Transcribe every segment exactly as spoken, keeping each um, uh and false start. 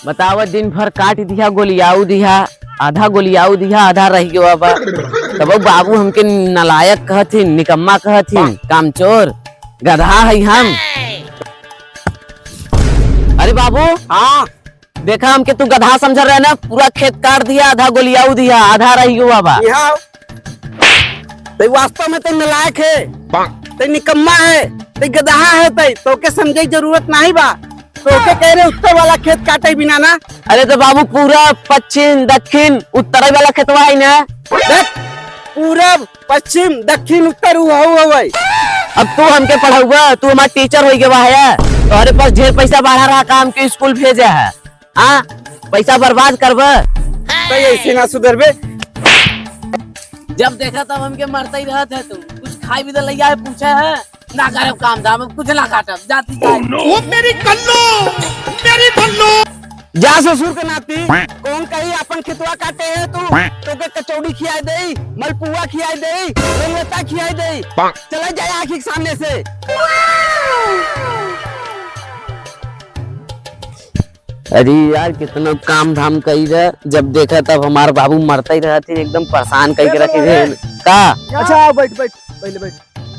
बतावा, दिन भर काट दिहा, गोलियाऊ दिहा, आधा गोलियाऊ दिहा, आधा रहि गवा बा। तब बाबू हमके नलायक कहथिन, निकम्मा कहथिन, कामचोर, गधा है हम। अरे बाबू। हाँ। देखा, हमके तू गधा समझ रहे ना, पूरा खेत काट दिहा, आधा गोलियाऊ दिहा, आधा रहि गवा बा। यहाँ आओ। तै वास्तव में तै नलायक है, तै निकम्मा है, तै गदहा है, तै तोके समझे की जरूरत नहीं बा। तोके कह रहे उत्तर वाला खेत काटे बिना ना। अरे तो बाबू, पूरब, पश्चिम, दक्षिण, उत्तर वाला खेतवा है ना। देख, पूरब, पश्चिम, दक्षिण, उत्तर उ हऊ हऊ है। अब तू हमके पढ़ाउबा, तू हमार टीचर होई गवा है, तोहरे पास ढेर पैसा बढ़ा रहा, काम के स्कूल भेजे है। हाँ, पैसा बर्बाद करबे। तो ऐसे ना सुधरबे। जब देखा तब हमके मरता ही रहत है तू। कुछ खाई भी तो लैया है, पूछा है? ना करब काम धाम, कुछ ना काटब, जाती जाए। ओ मेरी कल्लो, मेरी बल्लो। जा ससुर के नाती, कौन कही अपन खेतवा काटे है तू? तोके कचौड़ी खियाई देई, मलपुआ खियाई देई, रंगता खियाई देई। चला जाए आँखी के सामने से। अरे यार, कितना काम धाम कई रहे, जब देखा तब हमार बाबू मरता ही रहत ही, एकदम परेशान कई के रखे थे। का? अच्छा, आओ, बैठ, बैठ, पहले बैठ।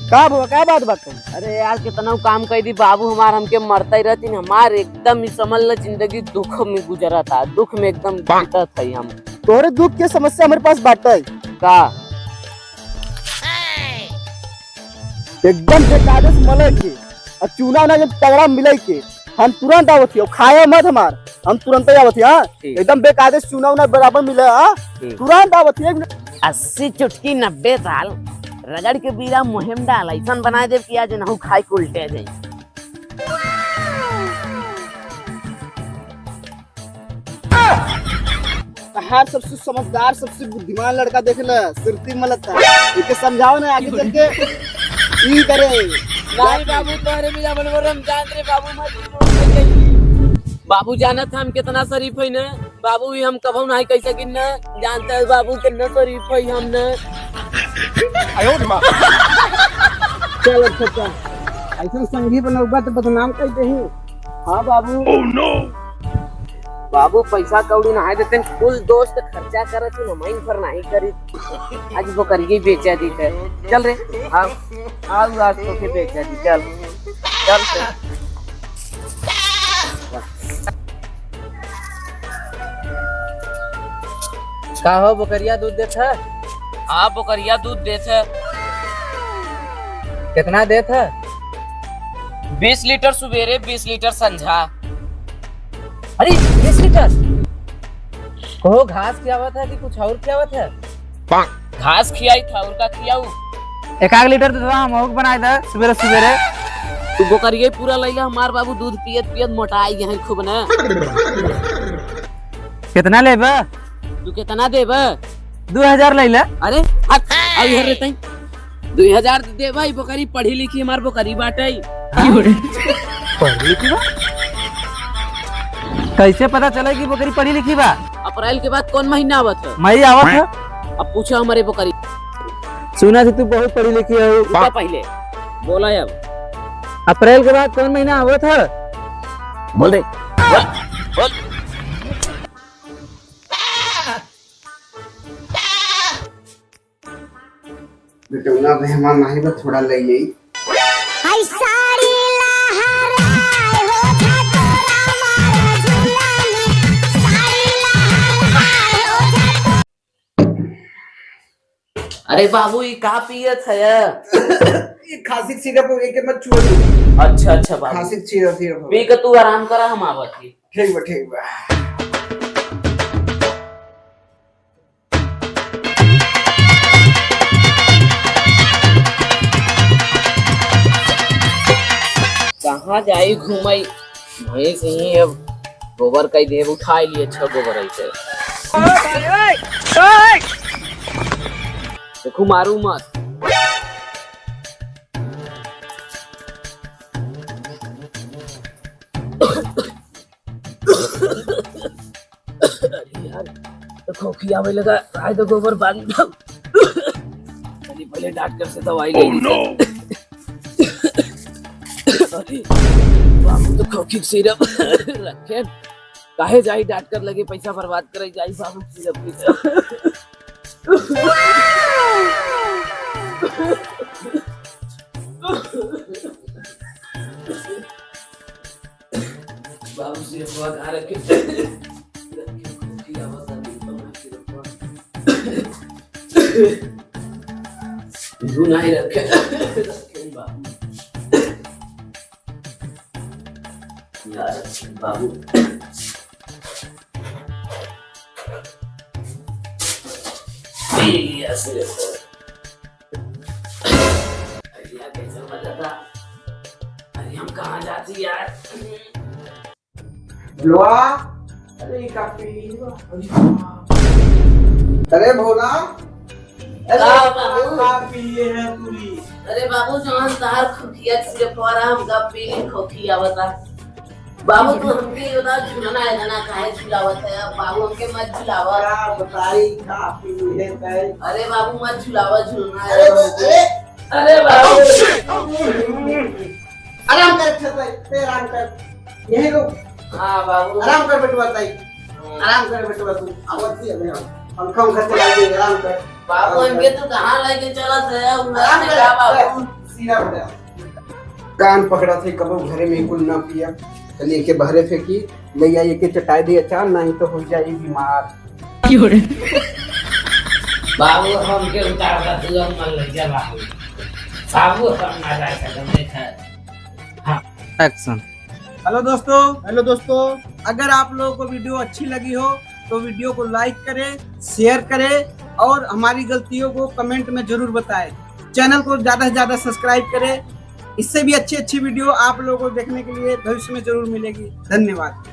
का बुआ, का बात बा कहीं? अरे यार, कितना काम कई दी बाबू हमार, हमके मरता ही रहत ही, हमार एकदम ही समझ ल जिंदगी दुख में गुजरत है, दुख में एकदम बीतत है हम। तोहरे दुख के समस्या हमारे पास बाटे। का? एकदम बेकायदे से मलई के, और चूना उना जब तगड़ा मिलई के, हम तुरंत आवत हियो, खाया मत हमार, हम तुरंत ही आवत हियो, हाँ? ठीक। एकदम बेकायदे से चूना उना बराबर मिले, हाँ? ठीक। तुरंत आवत हियो, एक मिनट। अस्सी चुटकी नब्बे ताल, रगड़ के बीरा मुहिम डाल, ऐसन बनाए देब कि आज नहु खाए के उल्टे जाई। तहार सबसे समझदार, सबसे बुद्धिमान लड़का देख ले, सुरती मलता। इके समझाओ ना, आगे चल के ई करे। नहीं बाबू, तोहरे बिना बनबो रे, हम जानत रहे बाबू, मत बोल के कहीं। बाबू जानत हम कितना शरीफ है ना, बाबू भी हम कभू नहीं कह सकिन ना, जानते हैं बाबू कितना शरीफ है हम ना। आयो रे माँ। चल अच्छा, चल। ऐसन संगी बनौबा तो बदनाम कर देही। हाँ बाबू। Oh no! बाबू पैसा कौड़ी नाहीं देते, कुल दोस्त खर्चा करत ही, हमइन पर नाहीं करी। आज बोकरिये बेचा दी थे। चल रे, आओ, आओ आज तोके बेचा दी, चल, चल रे। का हो, बोकरिया दूध देत है? हाँ, बोकरिया दूध देत है। कितना देत है? बीस लीटर सुबेरे, बीस लीटर संझा। अरे, बीस लीटर? कहो, घास खियावत है कि कुछ और खियावत है? घास खियाई था, और का खियाऊ? एक आध लीटर दूधवा हमहू के बनाए दे सुबेरे सुबेरे। तू बोकरिये पूरा लैला, हमार बाबू दूध पियत पियत मोटाई गए हैं खूब ना। कितना लेबे? तू कितना देबे? दो हजार लैला। अरे, हट, अब इधर रहते हैं। दो हजार दे भाई, बोकरी पढ़ी लिखी हमार बोकरी बाटे। हाँ? पढ़ी लिखी बा? कैसे पता चले कि बोकरी पढ़ी लिखी बा? अप्रैल के बाद कौन महीना आवत है? मई आवत है। अब पूछो हमारे बोकरी। सुना थी तू बहुत पढ़ी लिखी है। रुका पहले, बोला अब। अप्रैल के बाद कौन महीना आवत है? बोल दे, बोल, बोल। बेटौना मेहमान नाही बा, थोड़ा ले आई। हाय साड़ी लहराए हो झटोरा मारा झूला में, साड़ी लहराए हो झटोरा। अरे बाबू, ई का पियत है? ये खांसी के सिरप हो, एके मत छुआ तू। अच्छा, अच्छा बाबू। खांसी के सिरप, सिरप हो। पी के तू आराम करा, हम आवत ही। ठीक बा, ठीक बा। कहाँ जाई घूमई? भैंस ही अब गोबर कई देब, उठाई लिए, अच्छा गोबर आई से। देखो, मारू मत। अरे यार, तो खोखी आवे लगा, आए तो गोबर बांध दो। चलिए पहले डॉक्टर से दवाई ले लेते हैं। अरे, बाबू तो खोखी सिरप रखे। काहे जाई डॉक्टर लगे, पैसा बर्बाद करे जाई बाबू सिरप पी। बाबू सिरप कहाँ रखे? धुन आई रखे। रखे बाबू। यार बाबू। पी लिया सिरप। अरे यार, कैसे मजा था? अरे हम कहाँ जाती यार? भोलवा, अरे ई का पी ली बा? अरे भोला, अरे का बाबू? का पी लिए है पूरी? अरे बाबू, जौन तार खुफिया सिरप वाला हमका पी ली, खोखी आवता। बाबू, तू हमके ये बता, झुलना है ना, काहे झुलावत है? बाबू, हमके मत झुलावा। का बताई, का पी लिए है? अरे बाबू, मत झुलावा, झुलना है। अरे, अरे, अरे बाबू। आराम कर, अच्छा भाई, ते आराम कर। यहीं रुक। हाँ बाबू। आराम कर बेटवा ताई। हाँ। आराम कर बेटवा तू। आवत ही अबे हम। पंखा उंखा चला दे, आराम कर। बाबू, हमके तू कहाँ लेके चलत है? आराम कर। का बाबू? सीधा हो जा। कान पकड़ा थे, कबो घरे में कुल ना पिया। तनी एके बहरे फेंकी, ले आई एके चटाई दे अचार, नहीं तो हो जाई बीमार। बाबू, हमके उतार दा, तू अब मन लग जा बाबू। बाबू, हम ना जा सकते, देख। हाँ। Action। हेलो दोस्तों। हेलो दोस्तों। अगर आप लोगों को वीडियो अच्छी लगी हो तो वीडियो को like करें, शेयर करें और हमारी गलतियों को कमेंट में जरूर बताएं। चैनल को ज़्यादा से ज़्यादा सब्सक्राइब करें, इससे भी अच्छी अच्छी वीडियो आप लोगों को देखने के लिए भविष्य में जरूर मिलेगी। धन्यवाद।